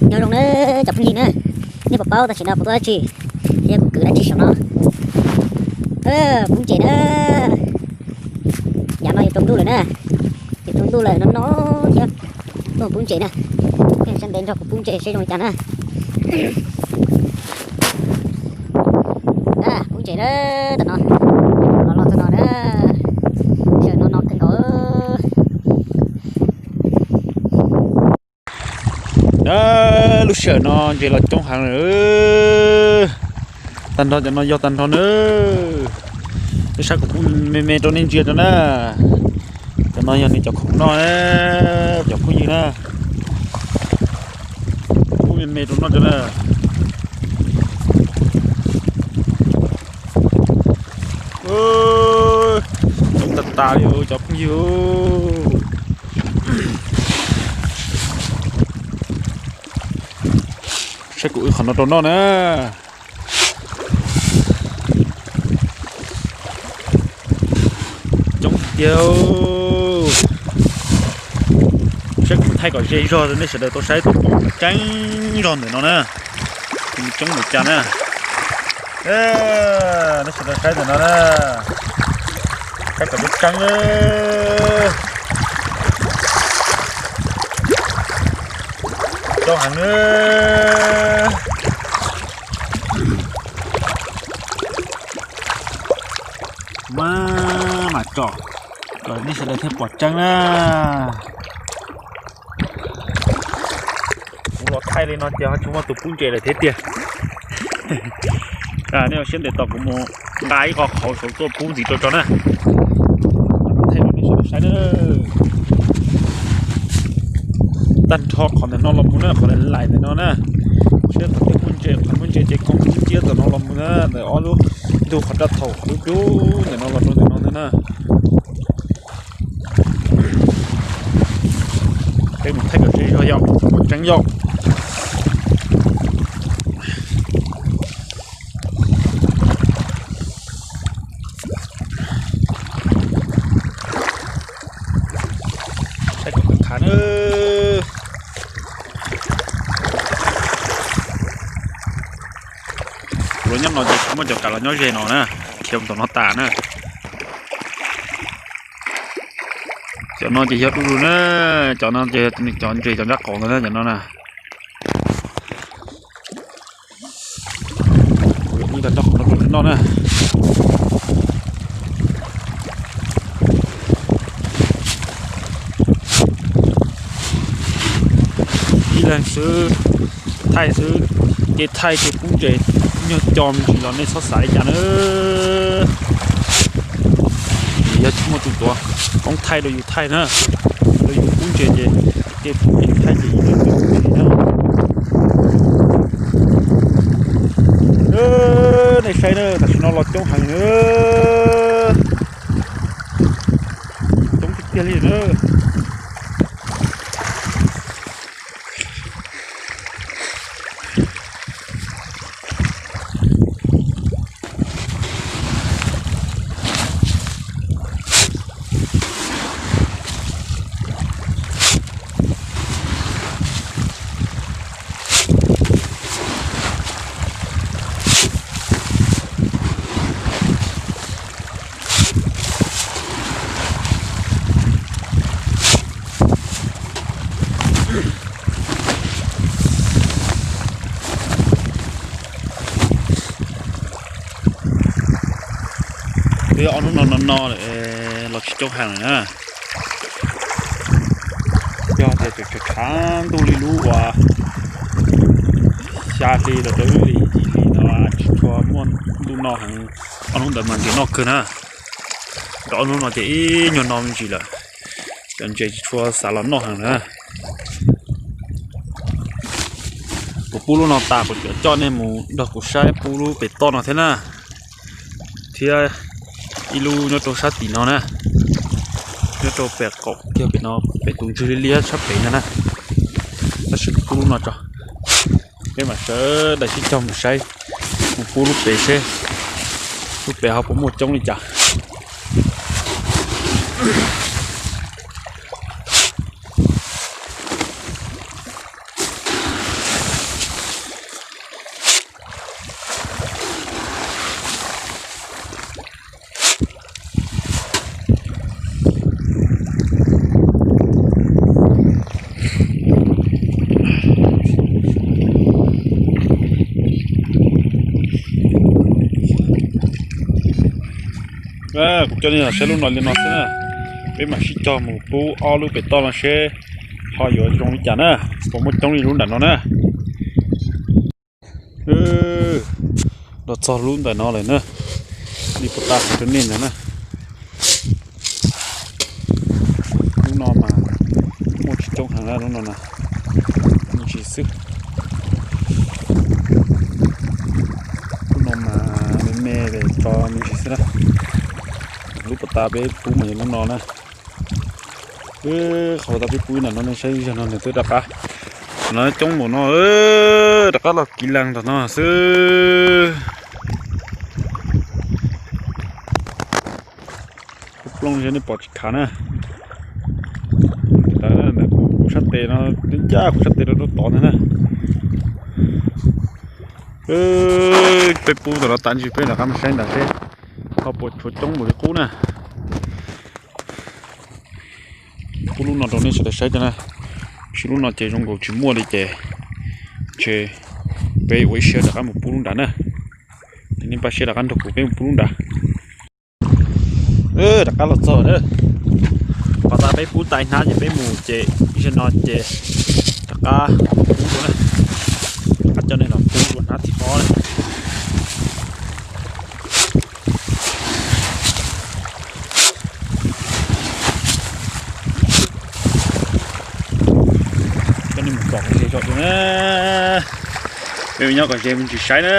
Nyob zoo na cov phooj ywg na, nej puas paub tam sim no kuv tuaj dab tsi thiab kuv kwv dab tsi saum no? Pub ntses na. Yav no yuav tsaus ntuj lawm na, yuav tsaus ntuj lawm no no thiab tuaj pub ntses na. Sawv ntev nrog kuv pub ntses seb zoo li cas na. Pub ntses na, tam no los los txog no na, sawm no no kawg nkaus. Lub sij hawm no ntses los coob heev lawm. Tag nrho cov no yog tag nrho na. Nej saib kuv pub me me rau nej ntsia rau na. Cov no yog nws cov khoom noj na, cov phooj ywg na. Pub me me rau noj rau na. Coob tas tas li cov phooj ywg. Saib kuv wb qhov no rau noj na. Coob tiag. Saib kuv thaij kom ze zog rau nej sawv daws tau saib tus poob tseeb zog ntawm no na. Coob npaum cas na. Nej sawv daws saib ntawm no na. Saib kom tseeb tseeb. Coob heev na. Mas mam tsom kom nej sawv daws thiaj pom tseeb na. Kuv los thaij li no ces ho tsis muaj tus pub ntses lawm thiab tiag. Nej ua siab ntev tos kuv mus nqa ib qho qhauv saum tuaj pub ntxiv rau tso na. Thaij rau nej sawv daws saib na. Tag nrho qhov ntawm no los mus na, qhov laim laim ntawm no na. Saib qhov twg muaj ntses, qhov muaj ntses ces koom nciab tom no los mus na, ntawm ob lub ntug qhov raj thaum dub dub ntawm no los rau ntawm no ntag na. Peb mus thaij kom ze zog yom, kom tseeb yom. Saib kom khav na. Kuv los nyob no ces tsis muaj cov kav los nyob ze no na, khiav mus tom no tas na. Cov no ces yog du lug na, cov no ces yog cov ntses cov nrab qaum ntawd na, cov no na. Kuv los nyob rau qhov no rau noj na. Ib leeg xwb, thaij xwb, kev thaij kev pub ntses nyuag co me ntsis los nej txhob xav li cas na. Yog tsis muaj tus tuav koob thaij rau yus thaij na, rau yus pub ntses ces kev pub ntses thaij ces yus tsis muaj tus tuav na. Nej saib na, tam sim no los coob heev na, coob tiag tiag li na. Twb ob hnub no no no los tsis coob heev lawm na. Yog tias tseem tshav ntuj li lub uas xya hli los rau ib hlis no tsis tshua muaj ntuj no heev, ob hnub ntawd mas ntses noj kawg na. Rau ob hnub no ces ib nyuag no me ntsis lawm, cov ntses tsis tshua xav los noj heev na. Kuv pub lub no tas kuv coj nej mus nrog kuv saib pub lub pem toj no thiab na, thiab ib lub nyob rau sab tim no na, nyob rau pem qaum kiag pem no, pem tus ntswg liab liab sab pem no na. Tab sis kuv pub lub no tso, peb mam sawv daws sib cog mus saib, mus pub lub pem seb lub pem ho puas muaj coob li cas. Kuv coj nej los saib lub no li no xwb na. Peb mam sib cog mus pub ob lub pem toj no seb ho yuav zoo li cas na, puas muaj coob li lub nram no na. Los txog lub ntawm no lawm na, li puas tas rau nej ntawd na. Lub no mas muaj tsis coob heev na, lub no na, me ntsis xwb. Lub no mas me me tso me ntsis xwb na. Lub puas tas peb pub mas yog lub no na. Qhov tas peb pub ntawm no nej saib, ib zaug no nws twb rov qab, no coob npaum no, rov qab los kiv lees tom no xwb. Kuv plooj nej pom tsis khav na. Ntawm kuv sab tes no, ncaj kuv sab tes rau tod ntag na. Peb pub tom no tas ntsis peb rov qab mus saib ntawd seb ho puas tshuav coob npaum li qub na. Pub lub no rau nej sawv daws saib tso na. Tab sis lub no ces zoo nkaus tsis muaj li ces, ces peb ua ib siab rov qab mus pub lub nrad na. Ces nej npaj siab rov qab nrog kuv peb mus pub lub nrad. Rov qab los txog na. Qhov tas peb pub tais hnab ces peb mus ces ib zaug no ces rov qab pub dua na. Rov qab coj nej los pub dua hnab thib ob na. Coj nej mus pom kom ze zog dua na. Peb mus nyob kom ze me ntsis saib na.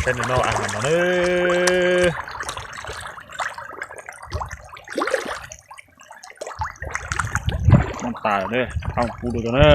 Saib nws noj av no na. Noj tas lawm, qab pub dua rau na.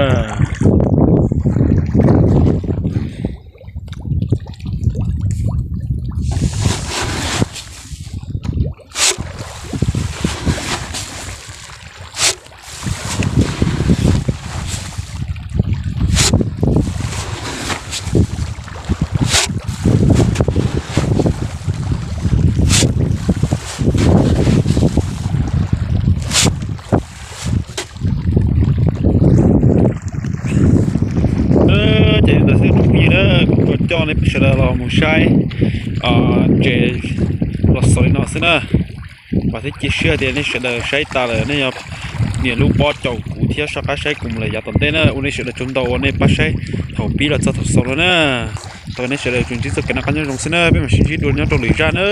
Ces li ntawd xwb tsoom phooj ywg na, kuv coj nej peb sawv daws los mus saib tsev los xaus li no xwb na. Vam thiab cia siab tias nej sawv daws saib tas lawm nej yog niam lub pob caum kuv thiab soj qab saib kuv mus lawm yav tom ntej na. Ua nej sawv daws tsaug ntau uas nej pab saib thaum pib los txog thaum xaus no na. Thov nej sawv daws tsuas ntsib txoj kev noj qab nyob zoo xwb na, peb mam sib ntsib dua nyob rau lwm zaj na.